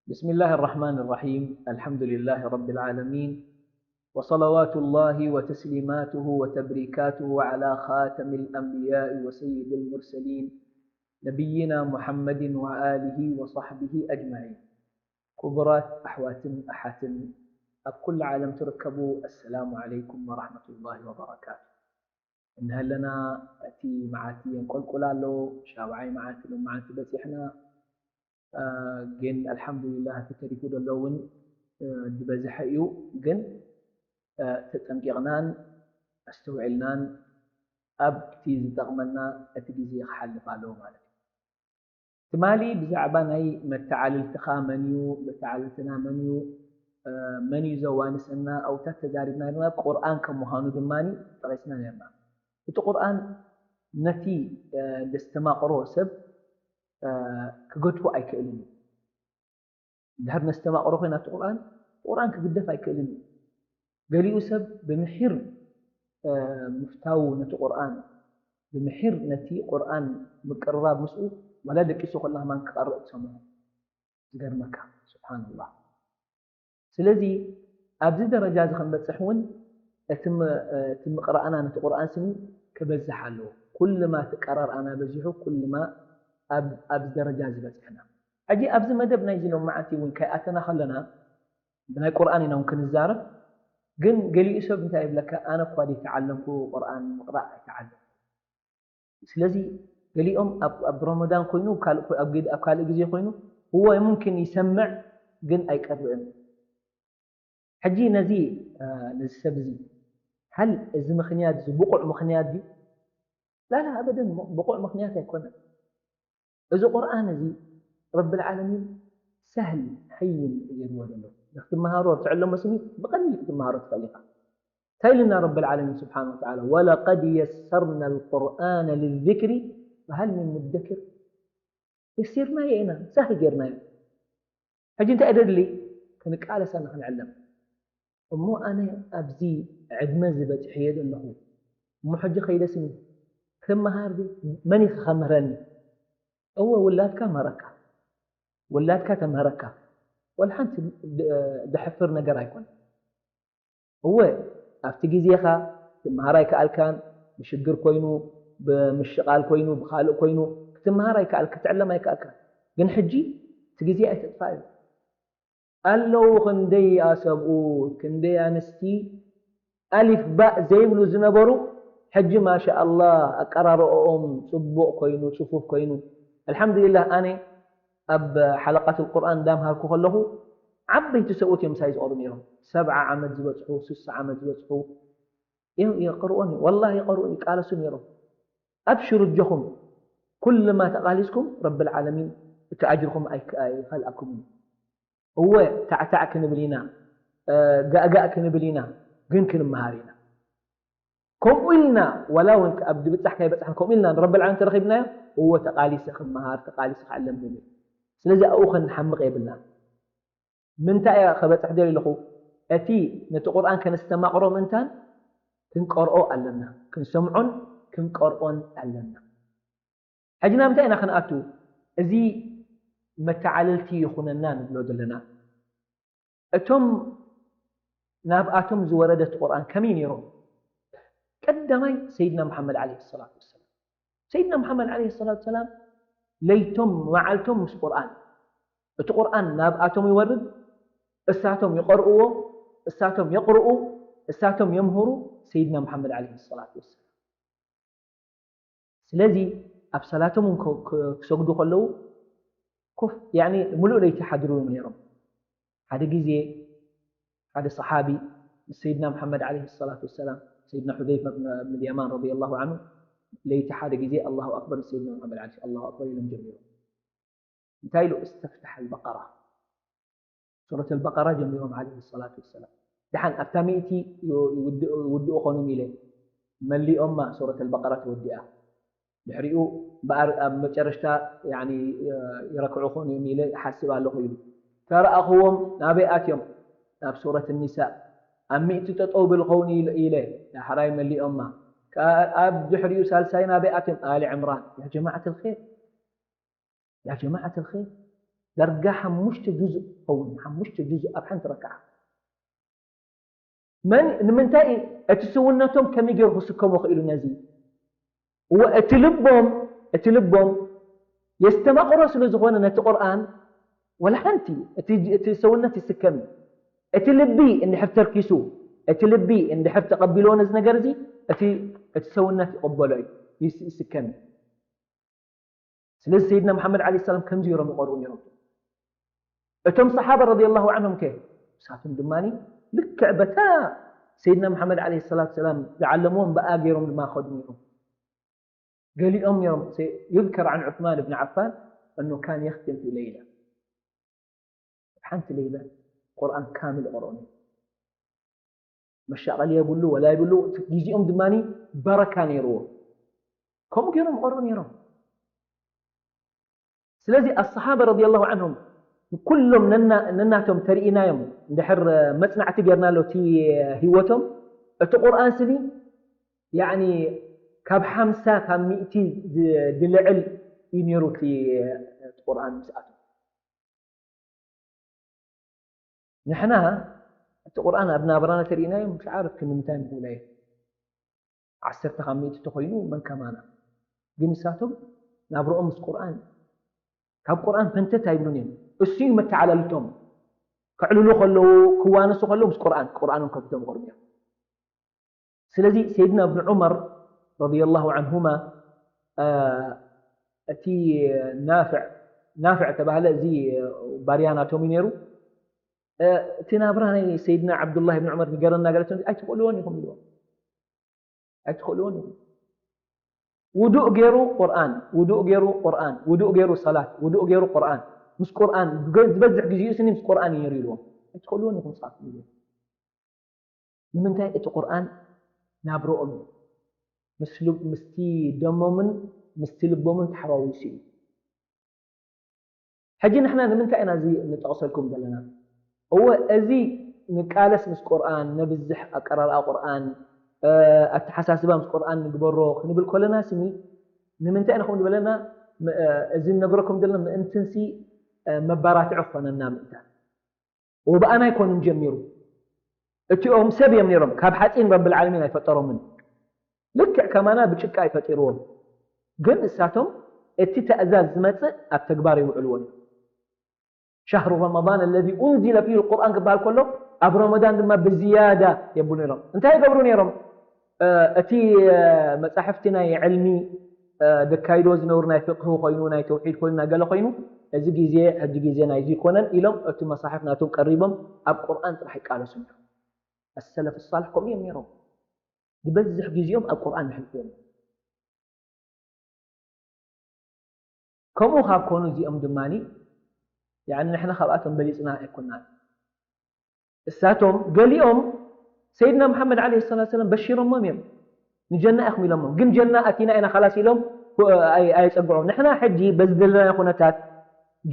بسم الله الرحمن الرحيم. الحمد لله رب العالمين. وصلوات الله وتسليماته وتبريكاته على خاتم الأنبياء وسيد المرسلين نبينا محمد وآله وصحبه أجمعين. ክቡራት ኣሕዋትን ኣሓትን ኣብ ኩሉ ዓለም ትርከቡ፣ ኣሰላሙ ዓለይኩም ወራህመቱላሂ ወበረካቱ። እንሀለና እቲ መዓልቲ የንቆልቁል ኣሎ። ሻብዓይ መዓልቲ ሎም መዓልቲ በፂሕና። አ፣ ግን ኣልሓምዱሊላህ እቲ ተሪፉ ዘሎ እውን፣ እ፣ ዝበዝሐ እዩ። ግን፣ እ፣ ተጠንቂቕናን ኣስተውዒልናን ኣብቲ ዝጠቕመና እቲ ግዜ ክሓልፍ ኣለዎ ማለት እዩ። ትማሊ ብዛዕባ ናይ መተዓልልትኻ መን እዩ፣ መተዓልልትና መን እዩ፣ እ፣ መን እዩ ዘዋንሰና፣ ኣብታት ተዛሪብና ነርና። ቁርኣን ከም ምዃኑ ድማ ጠቒስና ነርና። እቲ ቁርኣን ነቲ፣ እ፣ ዘስተማቕሮ ሰብ፣ እ፣ ክገድፎ ኣይክእልን እዩ። እንድሕር ነስተማቕሮ ኮይና እቲ ቁርኣን፣ ቁርኣን ክግደፍ ኣይክእልን እዩ። ገሊኡ ሰብ ብምሒር፣ እ፣ ምፍታው ነቲ ቁርኣን፣ ብምሒር ነቲ ቁርኣን ምቅርራብ ምስኡ፣ ዋላ ደቂሱ ከሎ ከማን ክቐርእ ትሰምዖ። ዝገርመካ፣ ስብሓንላህ። ስለዚ ኣብዚ ደረጃ እዚ ክንበጽሕ እውን እቲ ም-፣ እቲ ምቕራእና ነቲ ቁርኣን ስኒ ክበዝሕ ኣለዎ። ኩልማ እቲ ቀራርኣና በዚሑ፣ ኩልማ ኣብ፣ ኣብዚ ደረጃ እዚ በጺሕና። ሕጂ ኣብዚ መደብ ናይዚ ሎም መዓልቲ እውን ከይኣተና ከለና፣ ብናይ ቁርኣን ኢና እውን ክንዛረብ። ግን ገሊኡ ሰብ እንታይ ይብለካ? ኣነ እኳ ዘይተዓለምኩ ቁርኣን ምቕራእ ኣይተዓለምኩ። ስለዚ ገሊኦም ኣብ፣ ኣብ ረመዳን ኮይኑ፣ ካልእ ኮ-፣ ኣብ ግድ-፣ ኣብ ካልእ ግዜ ኮይኑ፣ እወ፣ ሙምኪን ይሰምዕ፣ ግን ኣይቀርብን። ሕጂ ነዚ፣ እ፣ ነዚ ሰብ እዚ፣ ሃል እዚ ምኽንያት እዚ ብቑዕ ምኽንያት ድዩ? ላላ፣ ኣበደን ብቑዕ ምኽንያት ኣይኮነን። እዚ ቁርኣን እዚ ረብል ዓለሚን ሰህል ሀይን እዩ ገይርዎ ዘሎ። ንክትመሃሮ ትዕለሞ ስኒ ብቐሊል ክትመሃሮ ትኽእል ኢኻ። እንታይ ኢሉና ረብል ዓለሚን ስብሓን ወተዓላ? "ወለቀድ የሰርና ልቁርኣነ ልዝክሪ ፈሀል ሚን ሙደክር?" የሲርናዮ ኢና፣ ሳህል ጌርናዮ። ሕጂ እንታይ ደድሊ? ክንቃለስ ኣና ክንዕለም። እሞ ኣነ ኣብዚ ዕድመ እዚ በጺሐዮ ዘለኹ፣ እሞ ሕጂ ከይደስኒ ክመሃር ድየ? መን እዩ ክኸምህረኒ? እወ፣ ውላድካ መረካ፣ ውላድካ ተምህረካ። ወላ ሓንቲ ድ-፣ ደሕፍር ነገር ኣይኮነ። እወ፣ ኣብቲ ግዜኻ ክትመሃር ኣይከኣልካን፣ ብሽግር ኮይኑ፣ ብምሽቓል ኮይኑ፣ ብኻልእ ኮይኑ ክትመሃር ኣይከኣል-፣ ክትዕለም ኣይከኣልካን። ግን ሕጂ እቲ ግዜ ኣይተጥፋእን። ኣለዉ ክንደይ ኣሰብኡት፣ ክንደይ ኣንስቲ ኣሊፍ ባእ ዘይብሉ ዝነበሩ፣ ሕጂ ማሻኣላህ ኣቀራርኦኦም ጽቡቕ ኮይኑ፣ ጽፉፍ ኮይኑ። ኣልሓምዱሊላህ፣ ኣነ ኣብ ሓለቃት ቁርኣን እንዳምሃርኩ ከለኹ፣ ዓበይቲ ሰብኡት እዮም ምሳይ ዝቐርኡ ነይሮም። ሰብዓ ዓመት ዝበጽሑ፣ ስሳ ዓመት ዝበጽሑ፣ እዮም ይቐርኦን፣ ወላሂ ይቐርኡ፣ ይቃለሱ ነይሮም። ኣብሽሩ፣ እጆኹም፣ ኩልማ ተቓሊስኩም፣ ረብል ዓለሚን እቲ ኣጅርኹም ኣይክ-፣ ኣይኸልኣኩምን እዩ። እወ፣ ታዕታዕ ክንብል ኢና፣ እ፣ ጋእጋእ ክንብል ኢና፣ ግን ክንመሃር ኢና። ከምኡ ኢልና፣ ዋላ እውን ኣብ ድብጻሕ ከይበጻሕና፣ ከምኡ ኢልና ንረብል ዓለሚን ተረኺብናዮ፣ እወ፣ ተቓሊሰ ክመሃር፣ ተቓሊሰ ክዕለም ንብል። ስለዚ ኣብኡ ከንሓምቕ የብልናን። ምንታይ እየ ከበጽሕ ደልየ ኣለኹ? እቲ ነቲ ቁርኣን ከነስተማቕሮ ምእንታን ክንቀርኦ ኣለና። ክንሰምዖን ክንቀርኦን ኣለና። ሕጂ ናብ ምንታይ ኢና ክንኣቱ? እዚ መተዓለልቲ ይኹነና ንብሎ ዘለና። እቶም ናብኣቶም ዝወረደ እቲ ቁርኣን ከመይ ነይሮም? ቀዳማይ ሰይድና መሓመድ ዓለይሂ ሰላቱ ወሰላም። ሰይድና መሓመድ ዓለይሂ ሰላቱ ወሰላም ለይቶም መዓልቶም ምስ ቁርኣን። እቲ ቁርኣን ናብኣቶም ይወርድ፣ እሳቶም ይቐርእዎ፣ እሳቶም የቕርኡ፣ እሳቶም የምህሩ ሰይድና መሓመድ ዓለይሂ ሰላቱ ወሰላም። ስለዚ ኣብ ሰላቶም እውን ከ-፣ ከ-፣ ክሰግዱ ከለዉ ኮፍ፣ ያኒ፣ ምሉእ ለይቲ ሓድሩ እዮም ነይሮም። ሓደ ግዜ ሓደ ሰሓቢ ምስ ሰይድና መሓመድ ዓለይሂ ሰላቱ ወሰላም፣ ሰይድና ሑዘይፈ ብን፣ ብን የማን ረዲየላሁ ዓንሁ፣ ለይቲ ሓደ ግዜ ኣላሁ ኣክበር ንሰይድና መሓመድ ዓለይሂ፣ ኣላሁ ኣክበር ኢሎም ጀሚሮም። እንታይ ኢሉ? እስተፍትሕ ኣልበቀራ፣ ሱረት ኣልበቀራ ጀሚሮም ዓለይሂ ሰላቱ ወሰላም። ደሓን ኣብታ ሚእቲ ይው-፣ ይውድኡ፣ ይውድኡ ኾኖም ኢለ መሊኦማ፣ ሱረት ኣልበቀራ ተወዲኣ። ድሕሪኡ እምበኣር ኣብ መጨረሽታ ያኒ ይረክዑ ኾኑ እዮም ኢለ ይሓስብ ኣለኹ ኢሉ። ተረኣኽዎም ናበይ ኣትዮም? ናብ ሱረት ኒሳእ ኣብ ሚእቲ ጠጠው ብል ኸውን ኢለ ዳሕራይ መሊኦማ። ኣብ ድሕሪኡ ሳልሳይ ናበይ ኣትዮም? ኣሊ ዕምራን። ያ ጀማዓት ልኸይር ያ ጀማዓት ልኸይር ደርጋ ሓሙሽተ ጁዙእ ኸውን ሓሙሽተ ጁዙእ ኣብ ሓንቲ ረክዓ። መን ንምንታይ እቲ ስውነቶም ከመይ ገይሩ ክስከሞ ክኢሉ ነዚ? እወ እቲ ልቦም እቲ ልቦም የስተማቕሮ ስለ ዝኾነ ነቲ ቁርኣን ወላ ሓንቲ እቲ እቲ ሰውነት ይስከም እዩ። እቲ ልቢ እንድሕር ተርኪሱ እቲ ልቢ እንድሕር ተቐቢልዎ ነዚ ነገር እዚ እቲ እቲ ሰውነት ይቕበሎ እዩ ይስ- ይስከም እዩ። ስለዚ ሰይድና መሓመድ ዓለይሂ ሰላም ከምዚ ገይሮም ይቐርኡ ነይሮም። እቶም ሰሓባ ረዲየላሁ ዐንሁም ከ ንሳቶም ድማ ልክዕ በታ ሰይድና መሓመድ ዓለይሂ ሰላቱ ሰላም ዝዓለምዎም ብኣ ገይሮም ድማ ከዱ ነይሮም። ገሊኦም ነይሮም يذكر عن عثمان بن عفان أنه كان يختم في ليلة ሓንቲ ለይላ ቁርኣን ካምል ይቐርኦ ነይሩ። መሻቐሊ የብሉ ወላ የብሉ። እቲ ግዜኦም ድማ በረካ ነይርዎ። ከምኡ ገይሮም ይቐርኡ ነይሮም። ስለዚ ኣሰሓባ ረዲየላሁ ዐንሁም ኩሎም ነና- ነናቶም ተርኢናዮም እንድሕር መጽናዕቲ ጌርናሎ እቲ ህይወቶም እቲ ቁርኣን ስኒ ያኒ ካብ ሓምሳ ካብ ሚእቲ ዝ- ዝልዕል እዩ ነይሩ እቲ ቁርኣን ምስኣቶም። ንሕና እቲ ቁርኣን ኣብ ናብራና ተርእናዮም ሽዓር ክንምንታይ ንብላ እዩ ዓሰርተ ካብ ሚእቲ ተኮይኑ መን ከማና። ግን ንሳቶም ናብርኦም ምስ ቁርኣን ካብ ቁርኣን ፈንተት ኣይብሉን እዮም። እሱ እዩ መተዓላልቶም። ከዕልሉ ከለዉ ክዋነሱ ከለዉ ምስ ቁርኣን ቁርኣኖም ከፊቶም ይቐርቡ እዮም። ስለዚ ሰይድና እብን ዑመር ረዲየላሁ ዐንሁማ እቲ ናፍዕ ናፍዕ ተባህለ እዚ ባርያ ናቶም እዩ ነይሩ። እቲ ናብራ ናይ ሰይድና ዓብዱላህ ብን ዑመር ንገረና ገለቶ ኣይትኽእልዎን ኢኹም ኢልዎም ኣይትኽእልዎን ኢኹም። ውዱእ ገይሩ ቁርኣን ውዱእ ገይሩ ቁርኣን ውዱእ ገይሩ ሰላት ውዱእ ገይሩ ቁርኣን ምስ ቁርኣን ዝበዝሕ ግዜኡ ስኒ ምስ ቁርኣን እዩ ነይሩ ኢልዎም። ኣይትኽእልዎን ኢኹም ንስኻትኩም ኢልዎም። ንምንታይ እቲ ቁርኣን ናብርኦም እዩ ምስቲ ደሞምን ምስቲ ልቦምን ተሓዋዊሱ እዩ። ሕጂ ንሕና ንምንታይ ኢና እዚ ንጠቕሰልኩም ዘለና? እወ እዚ ንቃለስ ምስ ቁርኣን ነብዝሕ ኣቀራርኣ ቁርኣን ኣተሓሳስባ ምስ ቁርኣን ንግበሮ ክንብል ኮለና ስኒ ንምንታይ ኢና ከምኡ ዝበለና እዚ ንነግረኩም ዘለና ምእንትንሲ መባራትዒ ክኾነና ምእንታን ወብኣና ኣይኮኑን ጀሚሩ። እቲኦም ሰብ እዮም ነይሮም፣ ካብ ሓፂን ረብል ዓለሚን ኣይፈጠሮምን። ልክዕ ከማና ብጭቃ እዩ ፈጢርዎም። ግን እሳቶም እቲ ተእዛዝ ዝመፅእ ኣብ ተግባር ይውዕልዎ እዮም። ሻህሩ ረመዳን ለዚ ኡንዚለ ፊህ ልቁርኣን ክበሃል ከሎ ኣብ ረመዳን ድማ ብዝያዳ የብሉ ነይሮም። እንታይ ይገብሩ ነይሮም? እቲ መጻሕፍቲ ናይ ዕልሚ ደካይዶ ዝነብሩ ናይ ፍቅህ ኮይኑ ናይ ተውሒድ ኮይኑ ናይ ገለ ኮይኑ እዚ ግዜ ሕጂ ግዜ ናይዚ ይኮነን ኢሎም እቲ መሳሕፍ ናቶም ቀሪቦም ኣብ ቁርኣን ጥራሕ ይቃለሱ ነይሮም። ኣሰለፍ ሳልሕ ከምኡ እዮም ነይሮም። ዝበዝሕ ግዜኦም ኣብ ቁርኣን የሕልፍዎም። ከምኡ ካብ ኮኑ እዚኦም ድማ ንሕና ካብኣቶም በሊፅና ኣይኮናን። እሳቶም ገሊኦም ሰይድና መሓመድ ዓለይሂ ሰላቱ ሰላም በሺሮሞም እዮም። ንጀና ኢኹም ኢሎሞም። ግን ጀና ኣቲና ኢና ኻላስ ኢሎም ኣየፀግዑም። ንሕና ሕጂ በዚ ዘለናዮ ኩነታት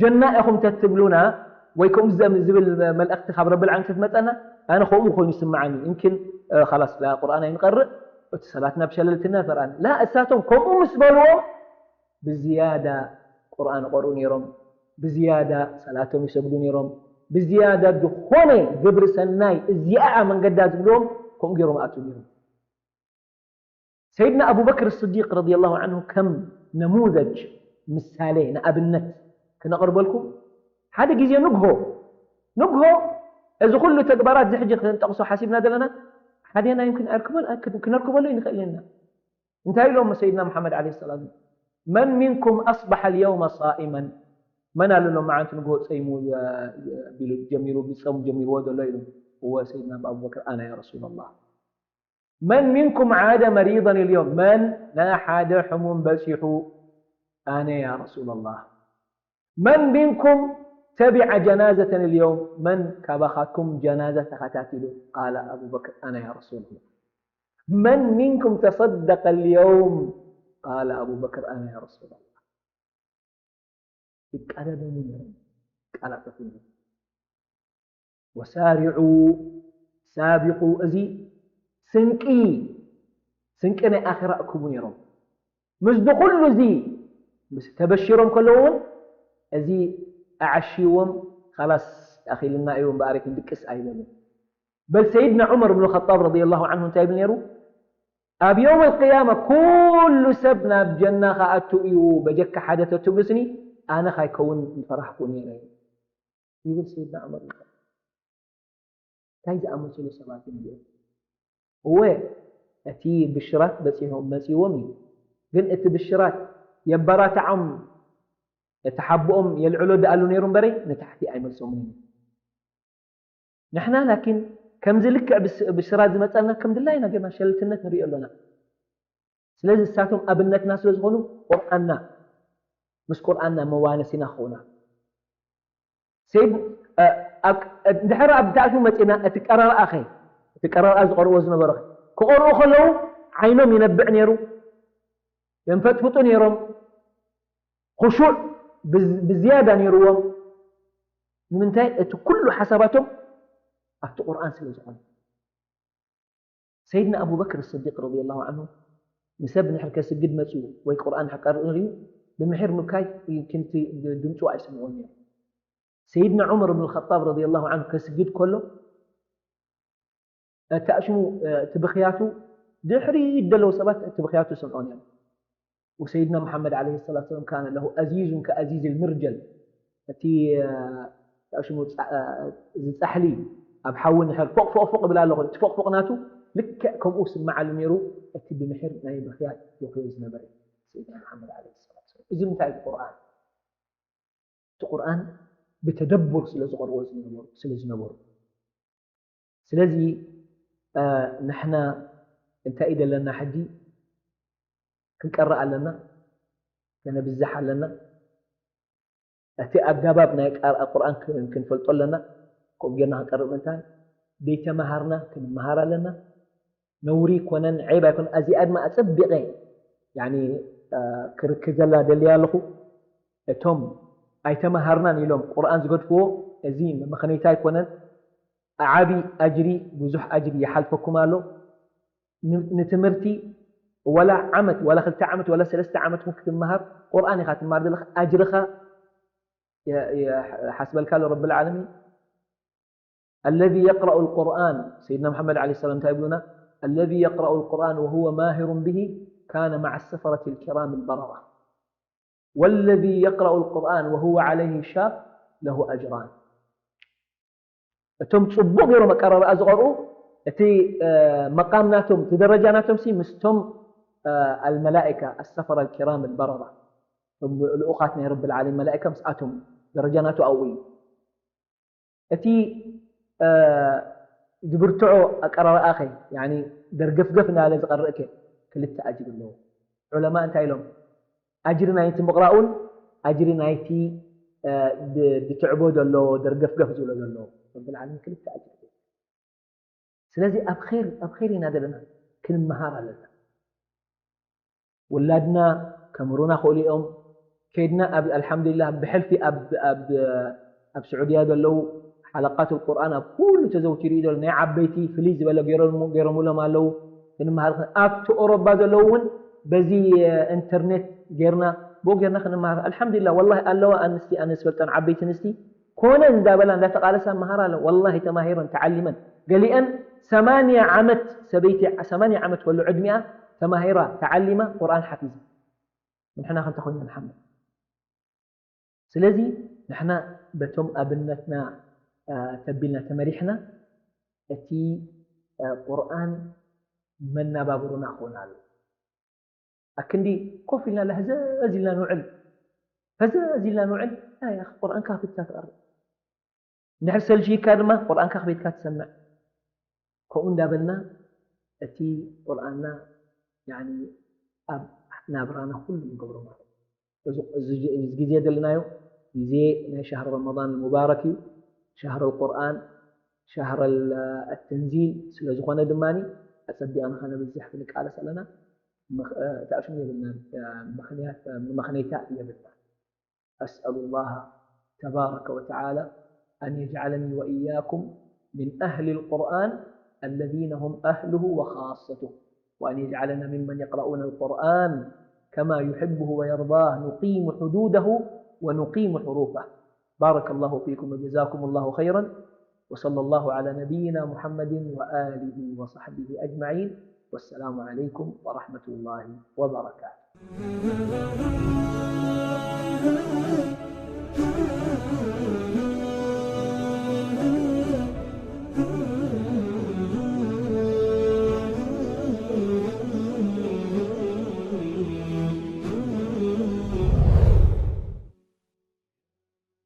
ጀና ኢኹም ተትብሉና ወይ ከምኡ ዝብል መልእኽቲ ካብ ረብል ዓለሚን ተትመፀና ኣነ ከምኡ ኮይኑ ይስምዓኒ። ይምኪን ኻላስ ላ ቁርኣን ኣይንቐርእ እቲ ሰላትና ብሸለልትና ፈርኣኒ። ላ እሳቶም ከምኡ ምስ በልዎም ብዝያዳ ቁርኣን ይቐርኡ ነይሮም፣ ብዝያዳ ሰላቶም ይሰግዱ ነይሮም፣ ብዝያዳ ዝኾነ ግብሪ ሰናይ እዚኣ መንገዳ ዝብልዎም ከምኡ ገይሮም ኣትዉ ነይሮም። ሰይድና ኣቡበክር ስዲቅ ረዲየላሁ ዐንሁ ከም ነሙዘጅ ምሳሌ ንኣብነት ክነቕርበልኩም ሓደ ግዜ ንግሆ ንግሆ እዚ ኩሉ ተግባራት እዚ ሕጂ ክንጠቕሶ ሓሲብና ዘለና ሓደና ይምክን ክነርክበሉ ይንኽእል ኢና። እንታይ ኢሎም ሰይድና መሓመድ ዓለይሂ ሰላም መን ሚንኩም ኣስበሐ ልየውመ ሳኢመን መን ኣሎ ሎመዓንቲ ንግሆ ፀይሙ ቢሉ ጀሚሩ ብፀሙ ጀሚርዎ ዘሎ ኢሉ እወ ሰይድና ኣቡበክር ኣነ ያ ረሱላላህ መን ሚንኩም ዓደ መሪضን ልዮም መን ናይ ሓደ ሕሙም በፂሑ ኣነ ያ ረሱላላህ መን ሚንኩም ተቢዐ ጀናዘተን ልዮም መን ካባኻትኩም ጀናዛ ተኸታቲሉ ቃለ ኣቡበክር ኣነ ያ ረሱላላህ መን ሚንኩም ተሰደቀ ልየውም قال أبو بكر: أنا يا رسول الله. ይቃዳደሙ ነይሮም፣ ይቃላጠፉ ነይሮም። وسارعوا፣ ሳቢቁ፣ እዚ ስንቂ፣ ስንቂ ናይ ኣኺራ እክቡ ነይሮም። ምስዚ ኩሉ እዚ ምስ ተበሺሮም ከለዉ እውን፣ እዚ ኣዓሽይዎም፣ "ኻላስ፣ ኣኺልና እዩ እምበኣር፣ ክንድቅስ" ኣይበሉን። በል ሰይድና ዑመር ብን ኸጣብ ረዲየላሁ ዐንሁ እንታይ ይብል ነይሩ? ኣብ የውም ኣልቅያማ ኩሉ ሰብ ናብ ጀና ክኣቱ እዩ፣ በጀካ ሓደ ተትብሉስኒ፣ ኣነ ካይከውን ምፈራሕኩ ነይረ፣ ይብል ሰይድና ዑመር። እንታይ ዝኣመሰሉ ሰባት እዮም እዚኦም? እወ፣ እቲ ብሽራት በፂሖም፣ መፂዎም እዩ። ግን እቲ ብሽራት የበራትዖም፣ እቲ ሓቦኦም የልዕሎ ደኣሉ ነይሩ እምበረይ፣ ንታሕቲ ኣይመልሶምን እዩ። ንሕና ላኪን ከምዚ ልክዕ ብስ-፣ ብስራት ዝመፀና ከም ድላይና ጌርና ሸለልትነት ንሪኦ ኣለና። ስለዚ እሳቶም ኣብነትና ስለ ዝኾኑ ቁርኣንና፣ ምስ ቁርኣንና መዋነሲና ክኾና። ሰይድ፣ እ፣ ኣብ፣ ድሕሪ ኣብ ዳእቱ መፂና እቲ ቀረርኣኸ፣ እቲ ቀረርኣ ዝቐርዎ ዝነበረ ክቐርኡ ከለዉ ዓይኖም ይነብዕ ነይሩ፣ የንፈጥፍጡ ነይሮም፣ ኹሹዕ ብዝ-፣ ብዝያዳ ነይርዎም። ንምንታይ? እቲ ኩሉ ሓሳባቶም ኣብቲ ቁርኣን ስለ ዝኾነ። ሰይድና ኣቡበክር ስዲቅ ረዲየላሁ ዐንሁ ንሰብ ንድሕር ከስግድ መፅዩ ወይ ቁርኣን ክቀርእ ንሪኡ ብምሒር ምካይ ክንቲ ድምፁ ኣይሰምዖን ነይሩ። ሰይድና ዑመር ብን ኸጣብ ረዲየላሁ ዐንሁ ከስግድ ከሎ እቲ ኣሽሙ፣ እቲ ብኽያቱ ድሕሪ ደለዉ ሰባት እቲ ብኽያቱ ይሰምዖ ነይሩ። ወሰይድና መሓመድ ዓለይሂ ሰላቱ ወሰላም ካነ ለሁ ኣዚዙን ከኣዚዝ ልምርጀል፣ እቲ፣ እ፣ ሽሙ ጻ-፣ እ፣ እዚ ጻሕሊ ኣብ ሓዊ እንድሕር ፎቕ ፎቕ ፎቕ ይብል ኣሎ፣ እቲ ፎቕ ፎቕ ናቱ ልክዕ ከምኡ ስምዓሉ ነይሩ፣ እቲ ብምሒር ናይ ብኽያት ይኾዮ ዝነበረ ሰይድና መሓመድ ዓለይሂ ሰላቱ ወሰላም። እዚ እንታይ እዩ? ቁርኣን። እቲ ቁርኣን ብተደቡር ስለ ዝቐርዎ ዝነበሩ፣ ስለ ዝነበሩ። ስለዚ፣ እ፣ ንሕና እንታይ እዩ ዘለና ሕጂ? ክንቀርእ ኣለና፣ ከነብዝሕ ኣለና። እቲ ኣገባብ ናይ ቃር-፣ ቁርኣን ክን-፣ ክንፈልጦ ኣለና። ከምኡ ጌርና ክንቀርእ ምእንታን፣ ዘይተማሃርና ክንመሃር ኣለና። ነውሪ ኣይኮነን፣ ዔብ ኣይኮነን። እዚኣ ድማ ኣጸቢቐ፣ ያኒ፣ እ፣ ክርክዘላ ደልየ ኣለኹ። እቶም ኣይተማሃርናን ኢሎም ቁርኣን ዝገድፍዎ፣ እዚ መመኽነይታ ኣይኮነን። ዓቢ ኣጅሪ፣ ብዙሕ ኣጅሪ ይሓልፈኩም ኣሎ። ን-፣ ንትምህርቲ ወላ ዓመት፣ ወላ ክልተ ዓመት፣ ወላ ሰለስተ ዓመት እውን ክትመሃር፣ ቁርኣን ኢኻ ትመሃር ዘለኻ፣ ኣጅርኻ የ-፣ የ-፣ ሓስበልካ ኣሎ ረብል ዓለሚን። الذي يقرأ القرآن، ሰይድና መሓመድ ዓለይሂ ሰላም እንታይ ይብሉና? الذي يقرأ القرآن وهو ماهر به كان مع السفرة الكرام البررة. والذي يقرأ القرآن وهو عليه شاق له أجران. እቶም ጽቡቕ ገይሮም ኣቀራርባ ዝቐርኡ፣ እቲ፣ እ፣ መቃም ናቶም፣ እቲ ደረጃ ናቶም ሲ ምስቶም፣ እ፣ ኣልመላኢካ ኣሰፈራ ኣልኪራም ኣልበረራ፣ እቶም ልኡኻት ናይ ረብል ዓለሚን መላኢካ ምስኣቶም ደረጃ ናቱ ኣብኡ እዩ። እቲ፣ እ፣ ዝብርትዖ ኣቀራርኣኸ፣ ያኒ ደርገፍገፍ እናበለ ዝቐርእ ከ ክልተ ኣጅሪ ኣለዎ። ዑለማ እንታይ ኢሎም? ኣጅሪ ናይቲ ምቕራኡን ኣጅሪ ናይቲ፣ እ፣ ብ-፣ ብትዕቦ ዘሎ፣ ደርገፍገፍ ዝብሎ ዘሎ። ረብል ዓለሚን ክልተ ኣጅሪ። ስለዚ ኣብ ኸይር፣ ኣብ ኸይር ኢና ዘለና፣ ክንመሃር ኣለና። ውላድና ከምህሩና ክእሉ እዮም። ከይድና ኣብ፣ ኣልሓምዱሊላህ፣ ብሕልፊ ኣብ፣ ኣብ፣ ኣብ ስዑድያ ዘለዉ ሓለቃት ቁርኣን ኣብ ኩሉ ተዘውቲሩ እዩ ዘሎ። ናይ ዓበይቲ ፍልይ ዝበለ ገይሮም-፣ ገይሮምሎም ኣለዉ። ክንመሃር፣ ኣብቲ ኦሮባ ዘለዉ እውን በዚ ኢንተርኔት ጌርና፣ ብኡ ጌርና ክንመሃር። ኣልሓምዱሊላህ፣ ወላሂ ኣለዋ ኣንስቲ፣ ኣነ ዝፈልጠን ዓበይቲ ኣንስቲ ኮነ እንዳበላ እንዳተቓለሳ መሃራ ኣለዋ። ወላሂ ተማሂረን፣ ተዓሊመን። ገሊአን ሰማንያ ዓመት፣ ሰበይቲ ሰማንያ ዓመት ከሎ ዕድሚኣ ተማሂራ፣ ተዓሊማ፣ ቁርኣን ሓፊዛ። ንሕና ከ እንታይ ኮይና ንሓምም? ስለዚ ንሕና በቶም ኣብነትና፣ እ፣ ተቢልና ተመሪሕና፣ እቲ፣ እ፣ ቁርኣን መናባብሮና ክኾን ኣለዎ። ኣክንዲ ኮፍ ኢልና ላ ህዘዝ ኢልና ንውዕል፣ ህዘዝ ኢልና ንውዕል፣ ኣይ ኣኽ ቁርኣንካ ከፊትካ ትቐርእ። እንድሕር ሰልችይካ ድማ ቁርኣንካ ከፊትካ ትሰምዕ። ከምኡ እንዳበልና እቲ ቁርኣንና፣ ያኒ፣ ኣብ ናብራና ኩሉ ንገብሮ ማለት እዩ። እዚ፣ እዚ፣ እዚ ግዜ ዘለናዮ ግዜ ናይ ሻህር ረመዳን ሙባረክ እዩ። ሻህር ቁርኣን፣ ሻህር ተንዚል ስለ ዝኾነ ድማ ኣጸቢቕና ከነብዝሕ ክንቃለስ ኣለና። ምኽ- እ፣ ተኣሽሙ የብልናን፣ እ፣ ምኽንያት፣ እ፣ መመኽነይታ የብልናን። أسأل الله تبارك وتعالى أن يجعلني وإياكم من أهل القرآن الذين هم أهله وخاصته، وأن يجعلنا ممن يقرؤون القرآن كما يحبه ويرضاه، نقيم حدوده ونقيم حروفه. بارك الله فيكم وجزاكم الله خيرا، وصلى الله على نبينا محمد وآله وصحبه أجمعين، والسلام عليكم ورحمة الله وبركاته.